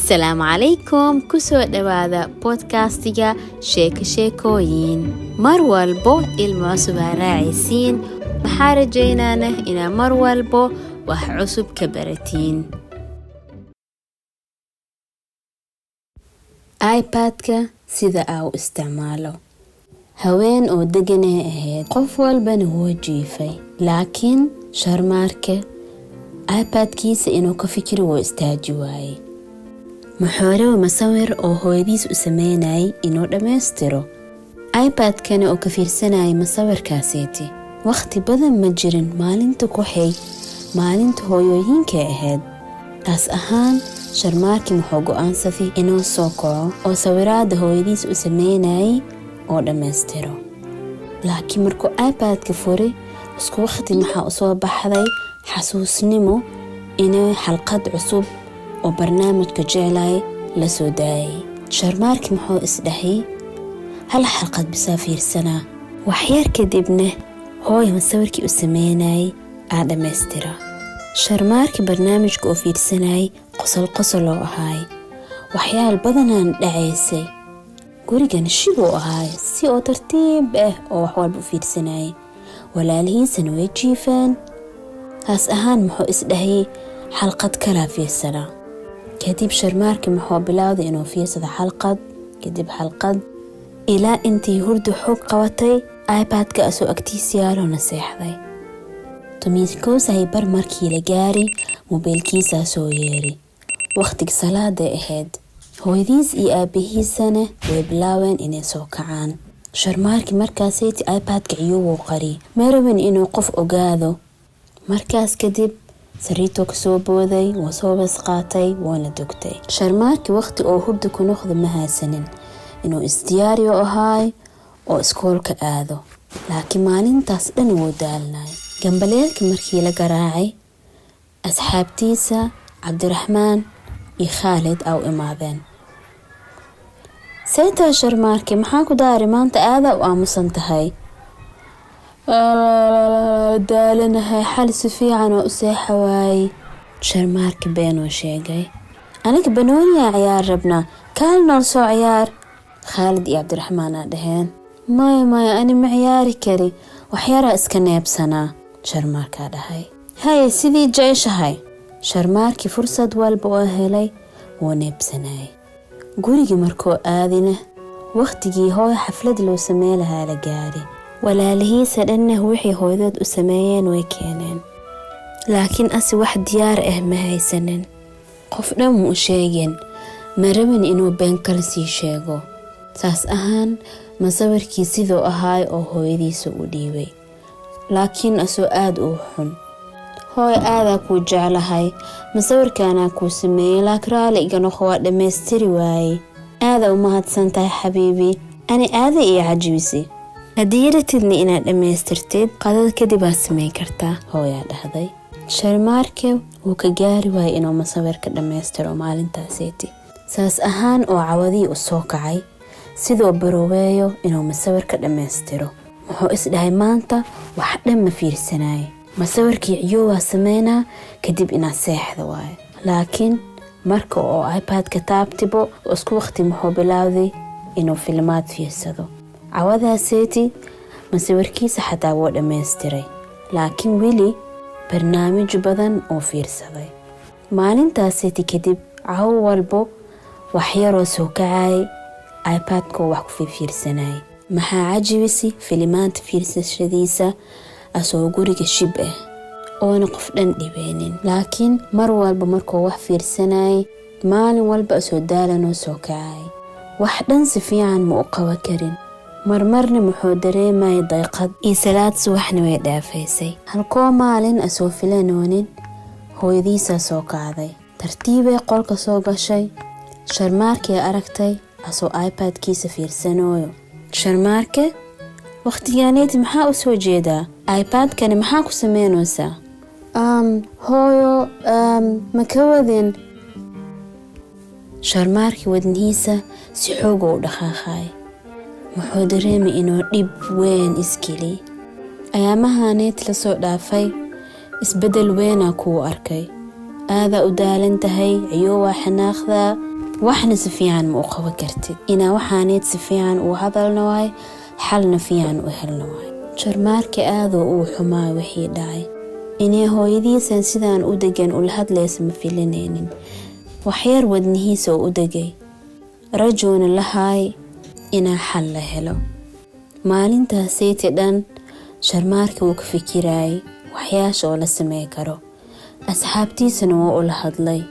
Asalaamu calaykum, kusoo dhowaada podcastiga Sheeko Sheekooyin. Mar walbo ilmo cusub aa raacaysiin. Waxaa rajaynaana inaa mar walbo wax cusub ka baratiin. iPadka sida aa u isticmaalo. Haween oo deganay ahayd, qof walbana wuu jiifay, laakiin Sharmaarke iPadkiisa inuu ka fikiro wuu istaaji waayey. Muxuu masawir oo hooyadiis u sameynayay inuu dhammaystiro, iPadkana oo ka fiirsanayay masawirkaaseeti. Waqti badan ma jirin. Maalinta ku xig maalinta hooyooyinka ahayd. Taas ahaan Sharmaarki muxuu go-aansaday inuu soo kaco oo sawiraada hooyadiis u sameynayay oo dhammaystiro. Laakiin markuu iPadka furi, isku waqti maxaa usoo baxday xasuusnimo inay xalqad cusub oo barnaamijka jeclay la soo daayay. Sharmaarki muxuu isdhahay, "Hal xalqad bisaa fiirsanaa, waxyar kadibna hooy masawirkii u sameynayay aa dhammaystira." Sharmaarki barnaamijka oo fiirsanayay qosol qosol oo ahaay, waxyaal badanaan dhacaysay. Gurigan shibuu ahaay, si oo tartiib ah oo wax walba u fiirsanayay. Walaalihiisana way jiifeen. Taas ahaan muxuu isdhahayay, "Xalqad kalaa fiirsanaa." Kadib Sharmaarki muxuu bilowday inuu fiirsado xalqad kadib xalqad, ilaa intii hurdu xoog qabatay, iPadka asoo agtiisa yaalona seexday. 11:30 markii la gaari, mobeelkiisaa soo yeeri. Waqtiga salaaday ahayd. Hooyadiis iyo aabihiisana way bilaabeen inay soo kacaan. Sharmaarki markaasayti iPadka ciyowuu qari, ma rabin inuu qof ogaado. Markaas kadib sariirtuu kasoo booday, wuu soo bas qaatay, wuuna dugtay. Sharmaarki waqti oo hurda ku noqda ma haysanin, inuu isdiyaariyo ahaay oo iskoolka aado, laakiin maalintaas dhan wuu daalnay. Gambaleelka markii la garaacay, asxaabtiisa Cabdiraxmaan iyo Khaalid aa u imaadeen. "Seetaa Sharmaarke, maxaa ku daari? Maanta aadaa u aamusan tahay." "Daalanahay, xal si fiican oo u seexa waayey." Sharmaarke beenuu sheegay. "Aniga banooniyaa ciyaar rabnaa, kaal nool soo ciyaar," Khaalid iyo Cabdiraxmaan aa dhaheen. "Maya, maya, ani ma ciyaari kari, waxyaraa iska neebsanaa," Sharmaarkaa dhahay. "Haye, sidii jeceshahay." Sharmaarkii fursad walba oo helay wuu neebsanayay. Gurigii markuu aadina, wakhtigii hooyo xaflad loo samey lahaa la gaari. Walaalihiisa dhanna wixii hooyadood u sameeyeen way keeneen, laakiin asi wax diyaar ah ma haysanin. Qof dhan mu u sheegin, ma rabin inuu been kale sii sheego. Saas ahaan masawirkii siduu ahaay oo hooyadiisa u dhiibay, laakiin asoo aada uu xun. "Hooy, aadaa kuu jeclahay, masawirkaanaa kuu sameeyey, laakiin raali iga noqo, waa dhammaystiri waayey." "Aada u mahadsan tahay xabiibi, ani aada ii cajibisay. Haddii ratidna inaad dhammaystirtid, qadada kadib aad samayn kartaa," hooyaa dhahday. Sharmaarke wuu ka gaari waayay inuu masawirka dhammaystiro maalintaaseti. Saas ahaan oo cawadii u soo kacay sidoo baroweeyo inuu masawirka dhammaystiro. Wuxuu isdhahay, "Maanta wax dhan ma fiirsanaayo, masawirkii ciyowaa sameynaa, kadib inaad seexda waayo." Laakiin marka oo iPadka taabtibo, isku waqti muxuu bilaawday inuu filmaad fiirsado. Cawadaaseeti masawirkiisa xataa wuu dhammaystiray, laakiin weli barnaamij badan oo fiirsaday. Maalintaaseti kadib cawo walbo waxyaroo soo kacayay, iPadkoo wax ku fiirsanayay. Maxaa cajibisi filimaanta fiirsashadiisa asoo guriga shib ah oona qof dhan dhibeynin. Laakiin mar walba markuu wax fiirsanayay, maalin walba asoo daalanoo soo kacay, wax dhan si fiican ma u qaba karin. Marmarna muxuu dareemayay dayqad iyo salaad subaxna way dhaafaysay. Halkoo maalin asoo filanoonin, hooyadiisaa soo kacday. Tartiibay qolka soo gashay. Sharmaarkii aragtay asoo iPadkiisa fiirsanooyo. "Sharmaarke, waqtigaaneeti maxaa u soo jeedaa? iPadkani maxaa ku sameynaysaa?" "Hooyo, ma ka wadin." Sharmaarkii wadnihiisa si xooga u dhaqaaqay. Wuxuu dareemay inuu dhib weyn isgeliyay. "Ayaamahaneet lasoo dhaafay isbeddel weynaa kuu arkay. Aadaa u daalan tahay, ciyo waa xanaaqdaa." Waxna si fiican ma u qaban kartid. Inaa waxaaneed si fiican uu hadalna waay, xalna fiican u helna waay. Sharmaarke aadoo uu xumaa wixii dhacay. Inay hooyadiisan sidaan u degan ula hadlaysa ma filinaynin. Waxyar wadnihiisa oo u degay, rajoona lahaay inaa xal la helo. Maalintaasayte dhan Sharmaarka wuu ka fikirayay waxyaasha oo la samey karo. Asxaabtiisana wuu ula hadlay.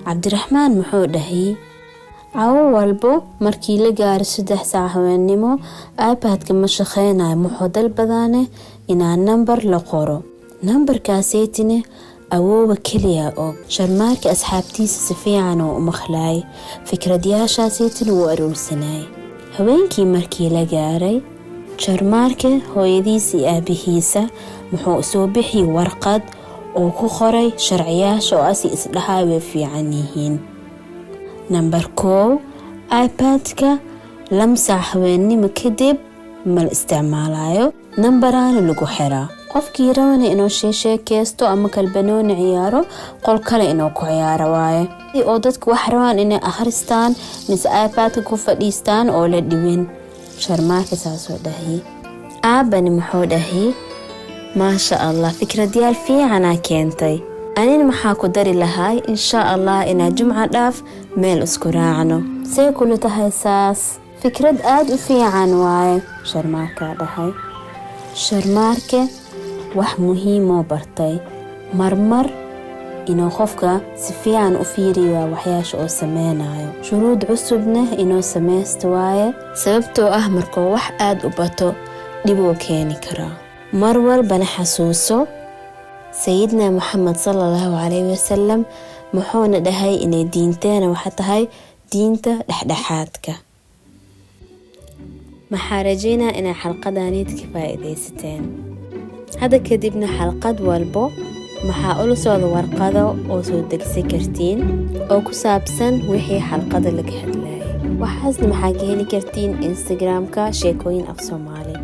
Cabdiraxmaan muxuu dhahay, cawo walbo markii la gaaro 3 saac habeennimo iPadka ma shaqeynayo. Muxuu dalbadaane inaa nambar la qoro, nambarkaasaytine awoowa keliya og. Sharmaarka asxaabtiisa si fiican oo u maqlaayay, fikradyaashaasaytina wuu aruursanayay. Haweenkii markii la gaaray, Sharmaarke hooyadiisa iyo aabihiisa muxuu soo bixiyay warqad oo ku qoray sharciyaasha oo asi isdhahay way fiican yihiin. Nambar 1, iPadka 2 saac habeennimo kadib ma la isticmaalayo, nambaraana lagu xiraa. Qofkii rabana inuu sheesheekeysto ama kalbanooni ciyaaro, qol kale inuu ku ciyaaro waaye. Oo dadku wax rabaan inay akhristaan mise iPadka ku fadhiistaan oo la dhibin. Sharmaarka saasoo dhahay. Aabani muxuu dhahay, maasha Allah, fikradyaal fiicanaa keentay. Anina maxaa ku dari lahay, insha Allah inaa Jumca dhaaf meel isku raacno. See kula tahay saas? Fikrad aada u fiican waaye, Sharmaarkaa dhahay. Sharmaarke wax muhiimoo bartay: marmar inuu qofka si fiican u fiiriyo waxyaasha oo sameynayo, shuruud cusubna inuu sameysto waaye, sababtoo ah markuu wax aada u bato dhibuu keeni karaa. Mar walbana xasuuso Sayidna Moxamed sala Allahu calayhi wasalam muxuuna dhahay inay diinteena waxa tahay diinta dhexdhexaadka. Maxaa rajeynaa inay xalqadaniid ka faa'iidaysateen. Hadda kadibna xalqad walbo maxaa ula socda warqado oo soo degsan kartiin oo ku saabsan wixii xalqada laga hadlayay. Waxaasna maxaa ka heli kartiin Instagramka Sheekooyin Af Soomaali.